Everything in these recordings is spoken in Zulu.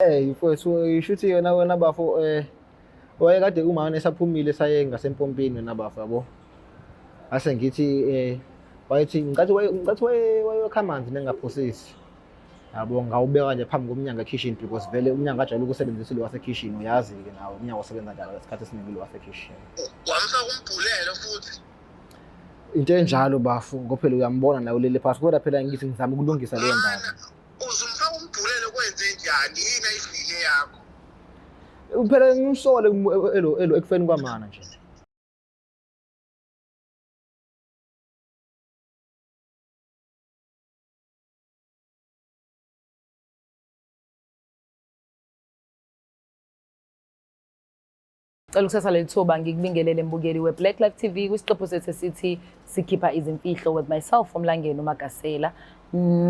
Mfowethu, shuthi yena wena bafo wayekade umama esaphumile saye ngasempompini wena bafo yabo. Ase ngithi wayethi ngicathi ngicathi wayokha amanzi nengaphosisi. Yabo ngawubeka nje phambi komnyango ekhishini because vele umnyango ajwayele ukusebenzisa lo wasekhishini, uyazi-ke nawe umnyango osebenza njalo ngesikhathi esiningi lo wasekhishini. Wamfaka umbhulelo futhi. Into enjalo bafo, ngoba phela uyambona nawe ulele phasi, kodwa phela ngithi ngizama ukulungisa leyo ndaba. Uzumfaka umbhulelo kwenze njani? Yini ayivile yakho? Phela ngimsole elo elo ekufeni kwamana nje. Cela ukusasa leli thuba ngikubingelele mbukeli we-Black Life TV kwisiqephu sethu esithi sikhipha izimfihlo with myself uMlangeni uMagasela.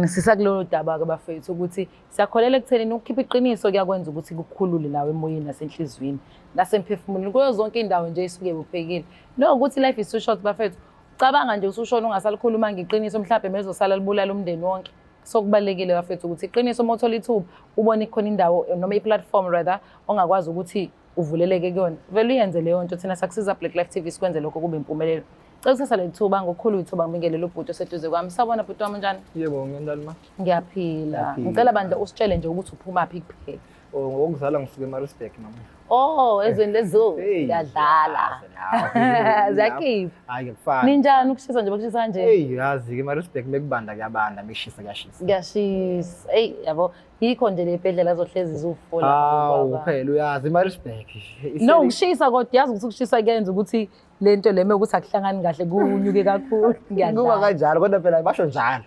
Sisakulolu daba-ke bafethu ukuthi siyakholela ekuthenini ukukhipha iqiniso kuyakwenza ukuthi kukhulule nawe emoyeni nasenhliziyweni nasemphefumulweni kuyo zonke indawo nje isuke ibophekile. No ukuthi life is too short bafethu. Cabanga nje usushona ungasalikhulumanga iqiniso mhlawumbe mezosala libulala umndeni wonke. So kubalulekile bafethu ukuthi iqiniso uma uthola ithuba ubone khona indawo noma i-platform rather ongakwazi ukuthi uvuleleke kuyona, vele uyenze leyo nto. Thina sakusiza Black Life TV sikwenze lokho kube impumelelo. Cela ukuthatha leli thuba ngokukhulu ithuba ngibingelele ubhuti oseduze kwami. Sawubona bhuti wami, unjani? Yebo, nginjani ma? Ngiyaphila. Ngiyaphila. Ngicela bandla usitshele nje ukuthi uphumaphi kuphela. Oh, ngokuzalwa ngisuke eMaritzburg mama. Oh, ezweni lezulu. Hey, Ngiyadlala. yazi nawe. Ziyakhipha. Hayi ngiyakufana. Ninjani ukushisa nje bakushisa kanje? Hey, yazi ke eMaritzburg mekubanda kuyabanda, mekushisa kuyashisa. Kuyashisa. Ey, yabo. Yikho nje le bhedlela zohlezi ziwufola. Hawu phela uyazi eMaritzburg. No, ukushisa kodwa yazi ukuthi ukushisa kuyenza ukuthi le nto le ukuthi akuhlangani kahle kunyuke kakhulu. Kuba Ngiyadlala. kanjalo kodwa phela basho njalo.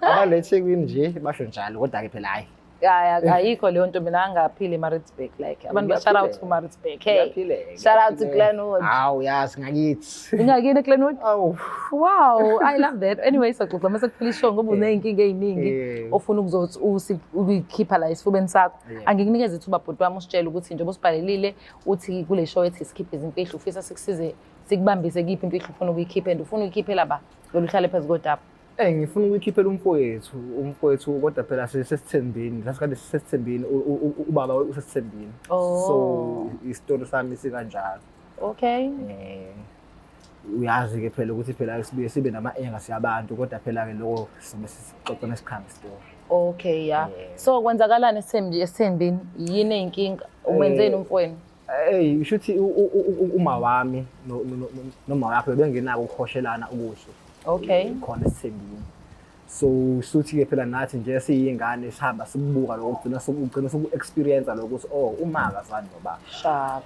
Abale eThekwini nje basho njalo kodwa ke phela hayi. Hayi, ayikho leyo nto, mina angaphili eMaritzburg, like abantu ba shout out to Maritzburg. Hey. Ngiyaphileka. Shout out to Glenwood. Hawu yazi ngakithi. Ingakini eGlenwood? Awu. Wow, I love that. Anyway, soxoxa mase kuphela ishow ngoba uney'nkinga ey'ningi ofuna ukuzothi ukuyikhipha la esifubeni sakho. Angikunikeze ithuba bhuti wami usitshele ukuthi njengoba usibhalelile uthi kule show ethi sikhiphe izimfihlo, ufisa sikusize sikubambise kuyiphi imfihlo ufuna ukuyikhipha and ufuna ukuyikhiphela ba? Vele uhlale phezu kodaba. Ngifuna ukuyikhiphela umfowethu, umfowethu kodwa phela sesithembini, sasikade sisesithembini, ubaba usesithembini. Oh. So isitori sami sikanjalo. Okay. Uyazi ke phela ukuthi phela sibuye sibe nama-enga siyabantu kodwa phela ke lokho sizobe sixoxa nesiqhanga isitori. Okay, yeah. So kwenzakalani esithembini? Yini eyinkinga? Umenzeni umfowenu? Hey, shuthi uma wami noma wakhe bengenako ukuhoshelana okuhle. Okay. Khona esithembini. So suthi ke phela nathi nje siyingane sihamba sibuka lokho ugcina ugcina soku-experience lokho ukuthi oh uma akazwani noba. Sharp.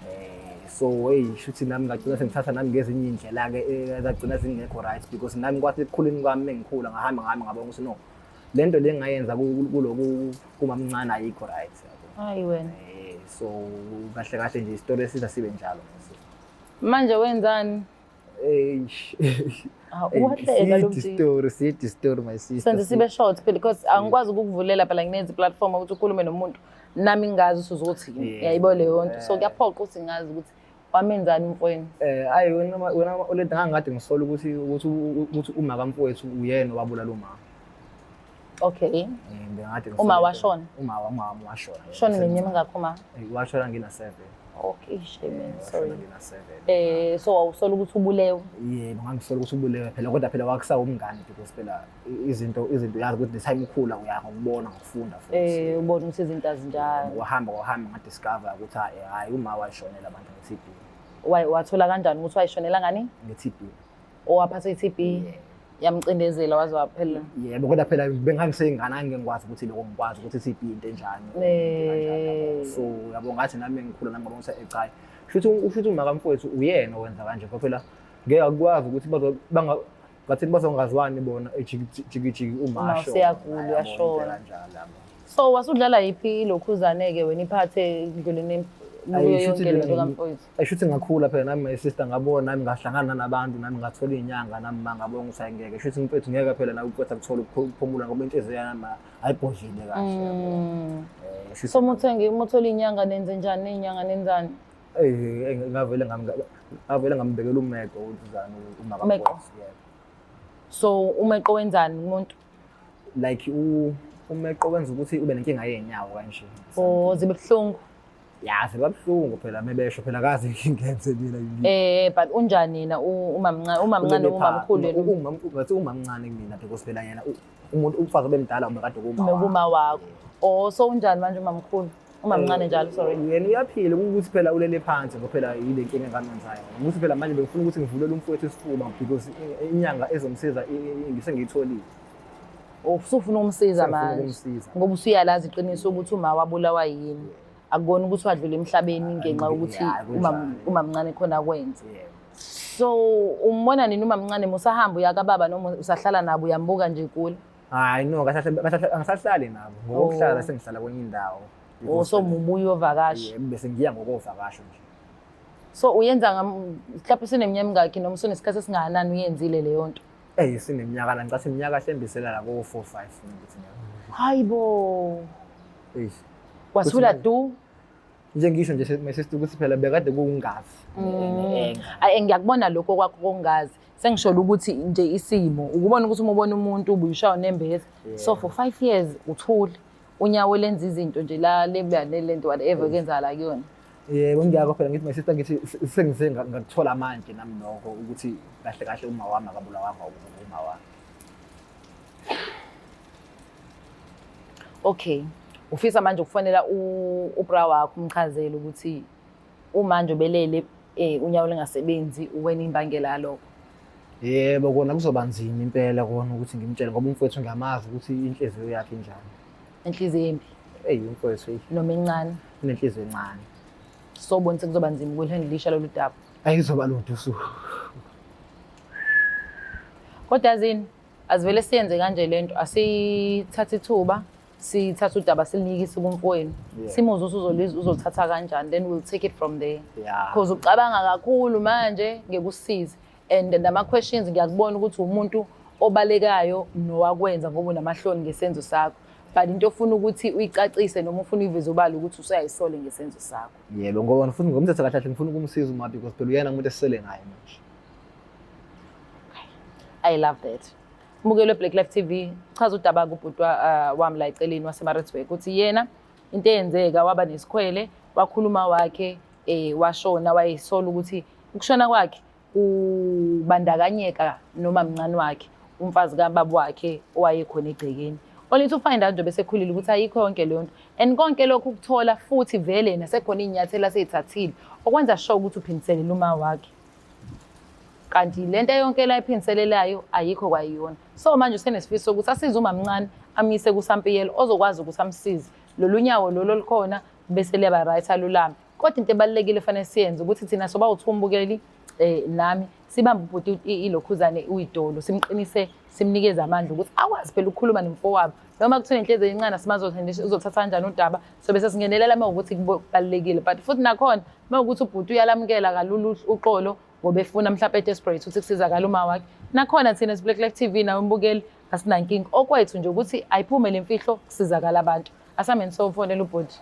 So hey shuthi nami ngagcina sengithatha nami ngezinye iy'ndlela ke ezagcina zingekho right because nami kwathi ekukhuleni kwami mengikhula ngahamba ngami ngabona ukuthi no le nto le engayenza kuloku kumamncane ayikho right yabo. Hayi wena. So kahle kahle nje isitori esiza sibe njalo. Manje wenzani? Eish. Uwahleka lo Side mjita. story, side story my sister. Senze sibe short phela because angikwazi ukukuvulela phela nginenze platform ukuthi ukhulume nomuntu nami ngingazi ukuthi uzothini. Yayibo leyo nto. So kuyaphoqa ukuthi ngazi ukuthi wamenzani umfowenu. Ayi wena wena oleda ngangikade ngisola ukuthi ukuthi ukuthi uma kamfowethu uyena owabulala umama. Okay. Bengade ngisola. Uma washona? Uma wami washona. Shona neminyaka emingakhi uma? Washona ngina 7. Okay, shame man, sorry. Ngina 7. So wawusola ukuthi ubulewe? Yebo, ngangisola ukuthi ubulewe phela kodwa phela wakusawa umngane because phela izinto uyazi ukuthi the time ukhula uya ngokubona ngokufunda futhi. Ubona ukuthi izinto azinjalo. Wahamba wahamba ngadiscover ukuthi hayi uma washonela abantu nge-TB. Wathola kanjani ukuthi wayishonela ngani? Nge-TB. Owaphathwa i-TB? Yamcindezela waze waphela. Yebo, kodwa phela bengangiseyingane angeke ngikwazi ukuthi lokho ngikwazi ukuthi i-TB into enjani. So yabo ngathi nami ngikhula nami ngabona ukuthi cha. Shuthi ushuthi uma kamfowethu uyena owenza kanje ngoba phela ngeke akwazi ukuthi ngathi bazongazwani bona ejikijiki uma Uma ashona. useyagula, Yabo, uyashona. into kanjalo, yabo. So wasudlala yiphi ilokhuzane-ke wena iphathe ekudluleni kuyo Ayi, shuthi yonke lento mina kamfowethu? Shuthi ngakhula phela nami my sister ngabona nami ngahlangana nabantu nami ngathola iy'nyanga nami ma ngabona ukuthi hayi ngeke shuthi mfethu ngeke phela nawe mfethu akuthola ukuphumula ngoba inhliziyo yami ayibhodlile kahle yabo. Shuthi So uma uthola iy'nyanga nenze njani ney'nyanga nenzani? Ngavele ngavele ngambekela umeqo ukuthi uzani uma Umeqo? kamfowethu, yebo. So umeqo wenzani kumuntu? Like Umeqo wenza ukuthi ube nenkinga yey'nyawo kanje. Oh, zibe buhlungu. Ya, ziba buhlungu phela mebesho phela kaze ngenze mina. But unjani yena umamncane, umamncane umamkhulu yena? Ngathi umamncane kumina because phela yena umuntu umfazi obemdala ubekade kuma. Kuma wakho. Oh, so unjani manje umamkhulu? Umamncane njalo, sorry. Yena uyaphila ukuthi phela ulele phansi ngoba phela yile nkinga engamenzayo. Ukuthi phela manje bengifuna ukuthi ngivulele umfowethu isifuba because inyanga ezomsiza ngisengiyitholile. Usufuna ukumsiza manje. Ngoba usuyalazi iqiniso ukuthi uma wabulawa yini. Akubona ukuthi wadlula emhlabeni ngenxa yokuthi umamncane khona kwenze. So umbona nini umamncane musahamba uya kababa noma usahlala nabo uyambuka nje kule? Hayi no, angisahlali nabo. Ngokuhlala sengihlala kwenye indawo. Oh, so mubuye uyovakasha. Bese ngiya ngokovakasha nje. So uyenza mhlawumbe useneminyaka emingakhi noma usunesikhathi esingakanani uyenzile leyo nto? Eh, sineminyaka la, ngicathi iminyaka hlembisela la ko 4 5 ngithi. Hayi bo. Eish. Wasula du. Nje ngisho nje my sister ukuthi phela bekade kuwungazi. Ayi ngiyakubona lokho kwakho kongazi. Sengisholo ukuthi nje isimo ukubona ukuthi uma ubona umuntu ubuyishayo nembeza. So for 5 years uthule. Unyawo lenza izinto nje la lebuya lento whatever kenzakala kuyona. Yebo ngiyakho phela ngithi my sister ngithi sengize ngakuthola manje nami lokho ukuthi kahle kahle uma wami akabulawanga uma wami. Okay. Ufisa manje ukufonela ubra wakho umchazele ukuthi umanje ubelele unyawo lingasebenzi uwena imbangela yalokho. Yebo kona kuzoba nzima impela kona ukuthi ngimtshele ngoba umfowethu ngiyamazi ukuthi inhliziyo yakhe injani. Inhliziyo embi. Ey umfowethu noma encane. Inenhliziyo encane. So bona sekuzoba nzima ukulihandlisha lolu daba. Ayizoba lude usuku. Kodwa yazini azivele siyenze kanje lento, asithathe ithuba sithathe udaba silikise kumfowenu. Simuzwe ukuthi uzolithatha kanjani, then we'll take it from there. Because ucabanga kakhulu manje ngekusize and nama questions ngiyakubona ukuthi umuntu obalekayo nowakwenza ngoba unamahloni ngesenzo sakho. But into ofuna ukuthi uyicacise noma ufuna uyiveze ubala ukuthi usuyayisole ngesenzo sakho. Yebo ngoba futhi ngomthetho kahle kahle ngifuna ukumsiza uma because phela uyena umuntu esele ngaye manje. I love that. Mbukelo Black Life TV chaza udaba kubhutwa wami la eceleni waseMaritzburg ukuthi yena into eyenzeka waba nesikhwele wakhuluma wakhe washona wayesola ukuthi ukushona kwakhe kubandakanyeka noma mncane wakhe umfazi kababa wakhe owayekhona egcekeni. Only to find out nje besekhulile ukuthi ayikho yonke leyo nto and konke lokhu ukuthola futhi vele yena sekhona iy'nyathelo asey'thathile okwenza sure ukuthi uphindiselela uma wakhe. Kanti lento yonke la iphindiselelayo ayikho kwayiyona. So manje usenesifiso sokuthi asize umamncane amise kusampiyelo ozokwazi ukuthi amsize. Lolu nyawo lolu olukhona bese liyaba right alulame. Kodwa into ebalulekile fanele siyenze ukuthi thina soba uthumbukeli nami sibambe ubhuti ilokhuzane uyidolo simqinise simnikeze amandla ukuthi akwazi phela ukukhuluma nomfowabo. Noma kuthiwa inhliziyo encane simazi uzothatha kanjani udaba so bese singenelela uma ukuthi kubalulekile. But futhi nakhona uma ukuthi ubhuti uyalamukela kalula uxolo ngoba efuna mhlawumbe desperate ukuthi kusizakala uma wakhe. Nakhona thina as Black Life TV nawe mbukeli asinankinga. Okwethu nje ukuthi ayiphume le mfihlo kusizakala abantu. Asameni sofonela ubhuti.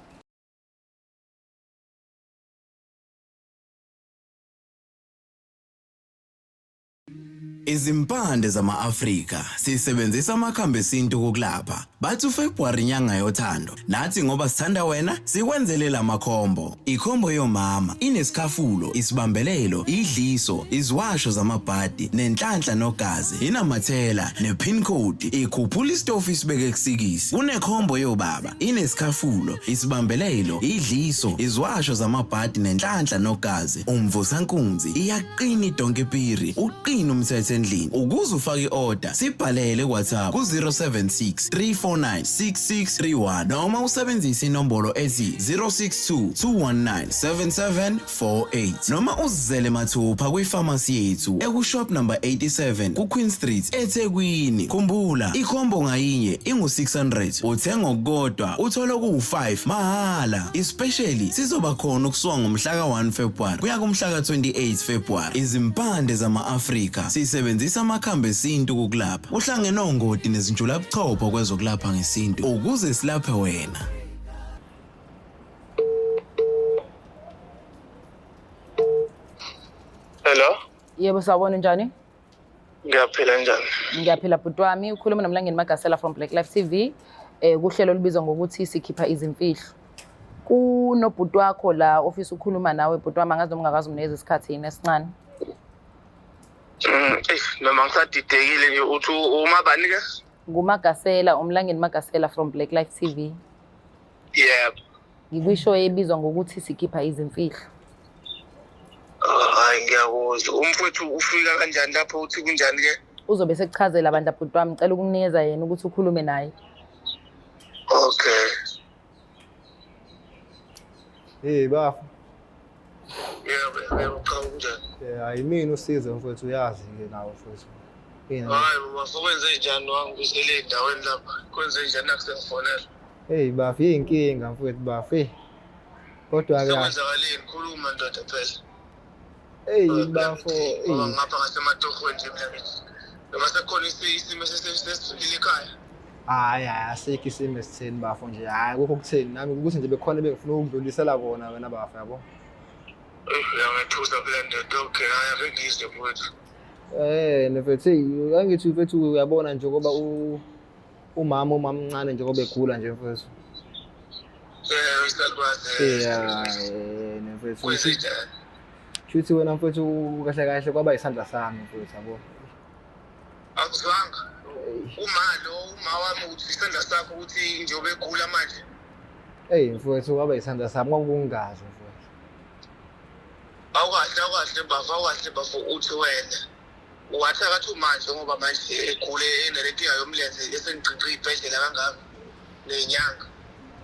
Izimpande zama-Afrika sisebenzisa amakhambi esintu ukulapha. Bathi uFebruary inyanga yothando. Nathi ngoba sithanda wena sikwenzele lamakhombo. Ikhombo yomama inesikhafulo, isibambelelo, idliso, iziwasho zamabhadi, nenhlanhla nogazi, inamathela, nepin code, ikhuphula isitofu isibeke kusikisi. Kunekhombo yobaba inesikhafulo, isibambelelo, idliso, iziwasho zamabhadi nenhlanhla nogazi. Umvusankunzi iyaqina idonke piri, uqina umthetho endlini. Ukuze ufake iorder, sibhalele WhatsApp ku 076 349 6631 noma usebenzise inombolo ethi 062 219 7748 noma uzizele mathupha kwifamasi yethu ekushop number 87 ku Queen Street eThekwini. Khumbula ikhombo ngayinye ingu 600, uthenga okukodwa uthola ku5 mahala. Especially sizoba khona ukusuka ngomhla ka1 February kuya kumhla ka28 February. Izimpande zama-Afrika sisebenzisa amakhambi esintu ukulapha. Uhlangene ongoti nezinjulabuchopho kwezokulapha ngesintu ukuze silaphe wena. Hello. Yebo sawubona, njani? Ngiyaphila, njani? Ngiyaphila bhuti wami, ukhuluma noMlangeni Magasela from Black Life TV. Kuhlelo olubizwa ngokuthi sikhipha izimfihlo. Kunobhuti wakho la ofisa ukukhuluma nawe bhuti wami, angazi noma ungakwazi umnikeza isikhathi yini esincane. Eish, noma ngisadidekile nje uthi uma bani ke? NguMagasela, uMlangeni Magasela from Black Life TV. Yebo. Ngikwisho ebizwa ngokuthi sikhipha izimfihlo. Hayi ngiyakuzwa. Umfowethu ufika kanjani lapho uthi kunjani ke? Uzobe sekuchazela bandla bhuti wami, ngicela ukukunikeza yena ukuthi ukhulume naye. Okay. Hey bafo. Yebo, yebo, cha kunjani? Hayi mina usize mfowethu, uyazi ke nawe mfowethu. Yena. Hayi baba, sokwenze njani wangibizele endaweni lapha? Kwenze njani nakusengifonela? Hey bafo, iyinkinga mfowethu bafo. Hey. Kodwa ke Sekwenzakaleni? Khuluma ndoda phela. Hey bafo, Ngoba hey. ngapha ngasematohweni nje mina ngithi. Noma sekukhona isimo sesifikile ekhaya. Hayi hayi asikho isimo esitheni bafo nje. Hayi kukho kutheni nami ukuthi nje bekhona bengifuna ukudlulisela kona wena bafo yabo. Uyangethusa phela ndoda. Okay, hayi ake ngizwe mfowethu. Mfethu, hey, angithi mfethu uyabona nje ngoba umama umamncane njengoba egula nje mfethu. Isalukazi. Yeah, mfethu. Kwenze njani? Shuthi wena mfethu kahle kahle kwaba isandla sami mfethu yabo. Akuzwanga. Uma lo uma wami uthi isandla sakho ukuthi njengoba egula manje. Hey mfethu kwaba isandla sami kwakungazi mfethu. Awukahle awukahle bafo, awukahle bafo uthi wena. Wathakatha manje ngoba manje egule enelenkinga yomlenze esengigqigqi ibhedlela kangaka nenyanga.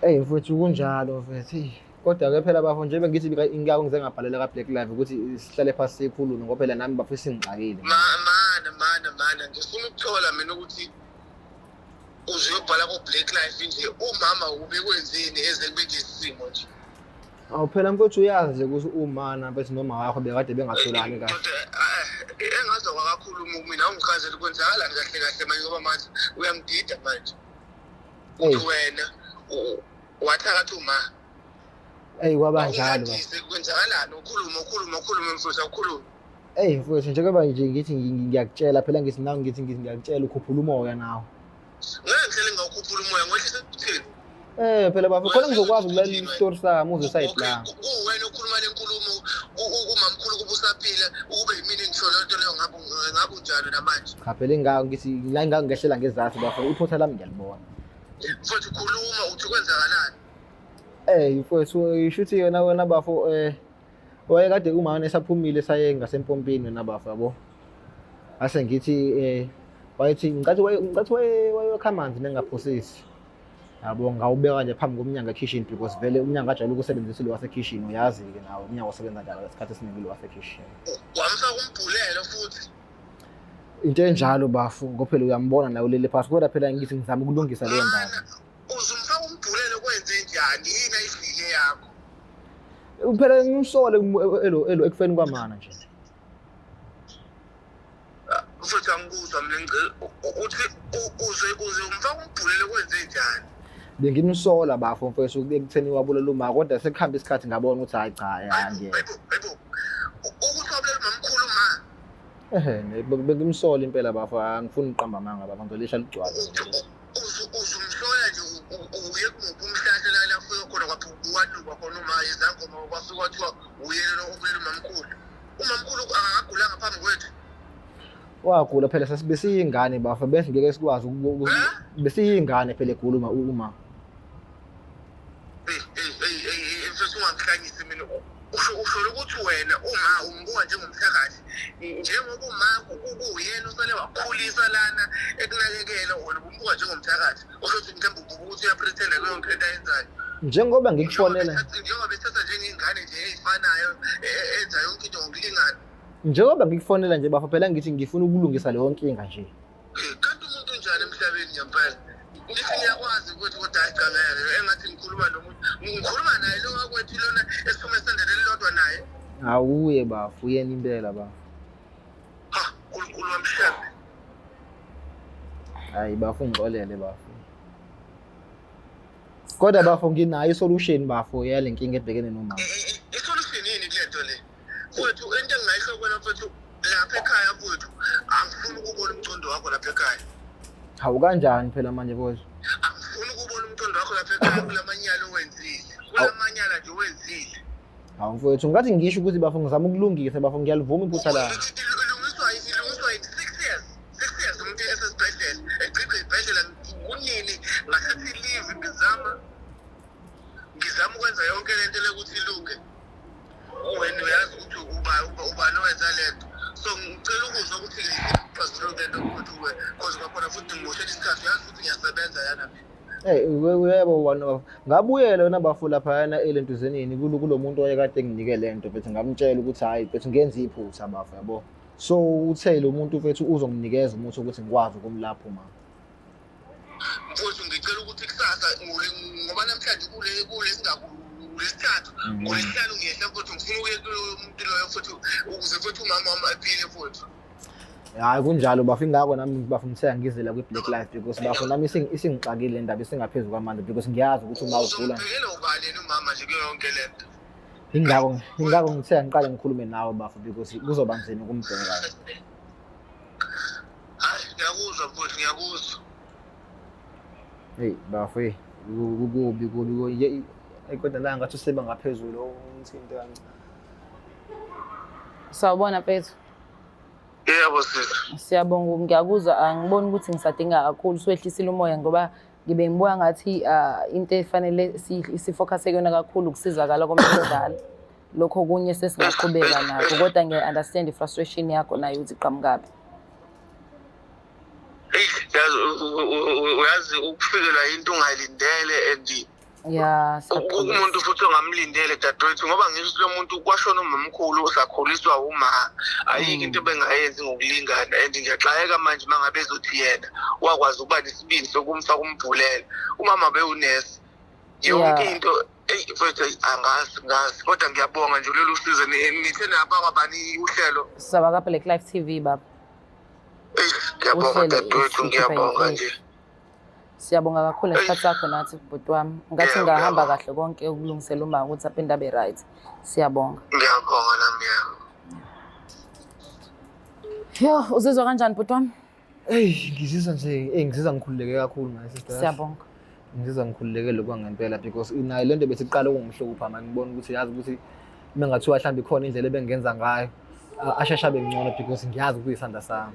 Hey mfethu kunjalo mfethu. Kodwa ke phela bafo nje bengithi ingako ngize ngabhalela ka Black Live ukuthi sihlale phansi sikhulume ngoba phela nami bafo singixakile. Mana mana mana ngifuna ukuthola mina ukuthi uzuyobhala ko Black Life nje umama ubekwenzeni eze kube ngesimo nje. Awu phela mfethu uyazi nje ukuthi umana mfethu noma wakho bekade bengatholani kahle. Engazwa kakhulu mina ungichazele kwenzakalani kahle kahle manje ngoba manje uyangidida manje. Uthi wena wathakatha uma. Ey kwabanjalo. Kwenzakalani ukhuluma ukhuluma ukhuluma mfowethu awukhulumi. Ey mfowethu njengoba nje ngithi ngiyakutshela phela ngithi nawe ngithi ngiyakutshela ukhuphula umoya nawe. Ngeke ngihlele ngawukhuphula umoya ngwehlise ukuthini? Phela bafo khona ngizokwazi ukulalela isitori sami uze side la. Kuwena okhuluma le nkulumo umamkhulu kuba usaphila ukube yimina engisho leyo nto leyo ngabe ngabe unjalo namanje. Cha phela ingako ngithi la ingako ngehlela ngezansi bafo iphutha lami ngiyalibona. Mfowethu khuluma uthi kwenzakalani? Mfowethu shuthi yena wena bafo wayekade umama esaphumile saye ngasempompini wena bafo yabo. Ase ngithi wayethi ngicathi ngicathi wayekha amanzi nengaphosisi. Yabo ngawubeka nje phambi komnyango ekitchen because vele umnyango ajwayele ukusebenzisa lo wasekitchen uyazi ke nawe umnyango osebenza njalo isikhathi esiningi lo wasekitchen. Wamfaka umbhulelo futhi. Into enjalo bafo ngoba phela uyambona nawe ulele phasi kodwa phela ngithi ngizama ukulungisa leyo ndaba. Uzumfaka umbhulelo kwenze njani yini ayifile yakho? Phela ngimsole elo ekufeni kwamana nje. Futhi angikuzwa mina uthi uze umfaka umbhulelo kwenze njani? Bengimsola bafo mfowethu ekutheni wabulala uma kodwa sekuhamba isikhathi ngabona ukuthi hayi cha angiyena. Hayibo. Ukuthi wabulala umamkhulu ma. Bengimsola impela bafo angifuni uqamba amanga bafo ngizolisha ligcwale. Uzumsola nje uye kumuphi umhlahla la la kufika khona kwanuka khona uma izangoma kwafika kwathiwa uye lo obulala umamkhulu. Umamkhulu akagulanga phambi kwethu. Wagula phela sasibesiyingane bafo bese ngeke sikwazi besiyingane phela egula uma. Mfethu ungangihlanyisi mina usho ukuthi wena uma umbuka njengomthakathi njengoba uma kuyena usale wakhulisa lana ekunakekela wena umbuka njengomthakathi usho ukuthi mhlawumbe ubuka ukuthi uyapretenda kuyo yonke into ayenzayo. Njengoba ngikufonela njengoba bethatha njengengane nje eyifanayo enza yonke into ngokulingana. Njengoba ngikufonela nje bafo phela ngithi ngifuna ukulungisa leyo nkinga nje. Kanti umuntu unjani emhlabeni ngempela? Ngithi ngiyakwazi ukuthi kodwa hayi cha ngeke engathi ngikhuluma nomuntu ngikhuluma naye lo wakwethu lona esiphuma esendele elilodwa naye. Awuye bafo uyena impela bafo. Ha uNkulunkulu wamshebe. Hayi bafo ngixolele bafo. Kodwa bafo nginayo isolution bafo yale nkinga ebhekene nomama. Isolution yini kule nto le? Mfowethu into engingayisho kuwena mfowethu lapha ekhaya mfowethu angifuni ukubona umcondo wakho lapha ekhaya. Hawu kanjani phela manje mfowethu? Angifuni ukubona yakho lapha ekhaya kulamanyala owenzile, kulamanyala nje owenzile. Hawu mfowethu, ngathi ngisho ukuthi bafo ngizama ukulungisa bafo, ngiyalivuma iphutha lami. Ilungiswa 6 years, 6 years umuntu esesibhedlela, egqigqa isibhedlela. Kunini ngathatha i-leave, ngizama ukwenza yonke lento lekuthi ilunge. Wena uyazi ukuthi ubani owenza lento, so ngicela ukuzwa ukuthi ixazulule lento ukuthi cause kwakhona futhi ngimoshela isikhathi. Uyazi ukuthi ngiyasebenza yana mina. Hey, uyebo wena bafo. Ngabuyela wena bafo laphayana elentuzenini kulo muntu owayekade nginike lento mfethu, ngamtshela ukuthi hayi mfethu, ngenza iphutha bafo, yabo. So uthe lo muntu mfethu uzonginikeza umuthi ukuthi ngikwazi ukumlapha uma. Mfowethu, ngicela ukuthi kusasa, ngoba namhlanje kule singakулesithathu, ngolesihlanu ngiyehla mfowethu, ngifuna ukuye kuloyo muntu loyo futhi, ukuze futhi umama wami aphile futhi. Hayi, kunjalo bafo, ingakho nami bafo ngithe ngizela kwi-Black Life because bafo nami isingixakile le ndaba, isingaphezu kwamandla because ngiyazi ukuthi uma ugula. Uzombhekela ubani yena umama nje kuyo yonke lento? Ingakho ngithe ngiqale ngikhulume nawe bafo because kuzoba nzima ukumbheka. Hayi, ngiyakuzwa mfowethu, ngiyakuzwa. Hey bafo, hey, kubi kubi, kodwa la ngathi useba ngaphezulu ungithinte kancane. Sawubona mfethu. Yebo sisi. Siyabonga, ngiyakuzwa. Angiboni ukuthi ngisadinga kakhulu, siwehlisile umoya ngoba ngibe ngibuka ngathi into efanele sifocus kuyona kakhulu ukusizakala komuntu omdala. Lokho kunye sesingaqhubeka nakho, kodwa ngiya-understand i-frustration yakho nayo ukuthi iqhamukaphi. Eyi, yazi uyazi ukufikelwa into ungayilindele and Ya. Umuntu futhi ongamlindele, dadewethu, ngoba ngisho lo muntu kwashona umamkhulu, usakhuliswa uma, ayikho into ebengayenzi ngokulingana, and ngiyaxakeka manje uma ngabe ezothi yena wakwazi ukuba nesibindi sokumfaka umbhulela umama bewunesi yonke into. Eyi mfethu, eyi, angazi ngazi, kodwa ngiyabonga nje lolu sizo. Nithe nabakabani uhlelo? Saba ka-Black Life TV, baba. Eyi, ngiyabonga, Uhlelo dadewethu. esikhipha Ngiyabonga imfihlo. nje. Siyabonga kakhulu ngesikhathi sakho nathi, bhuti wami. Ngathi ngahamba kahle konke ukulungisela uma ukuthi aphinde abe right. Siyabonga. Ngiyabonga nami, yami. Yo, uzizwa kanjani, bhuti wami? Eyi, ngizizwa nje, eyi, ngizizwa ngikhululeke kakhulu my sister. Siyabonga. Ngizizwa ngikhululeke lokhu ngempela because nayo lento besiqala ukungihlupha manje, ngibona ukuthi yazi ukuthi uma ngathiwa mhlawumbe ikhona indlela ebengenza ngayo asheshe abe ngcono because ngiyazi ukuthi kuyisandla sami.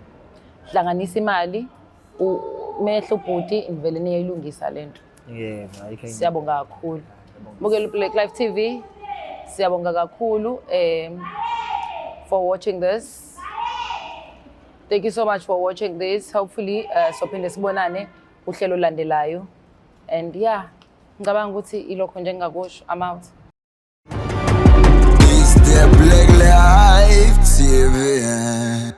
Hlanganisa imali, mehlo ubhuti, nivele niyayilungisa lento. Yebo, ayikho enye. Siyabonga kakhulu. Bukela Black Life TV. Siyabonga kakhulu for watching this. Thank you so much for watching this. Hopefully sophinde sibonane uhlelo olulandelayo. And yeah, ngicabanga ukuthi ilokho nje engingakusho. I'm out. It's the Black Life TV.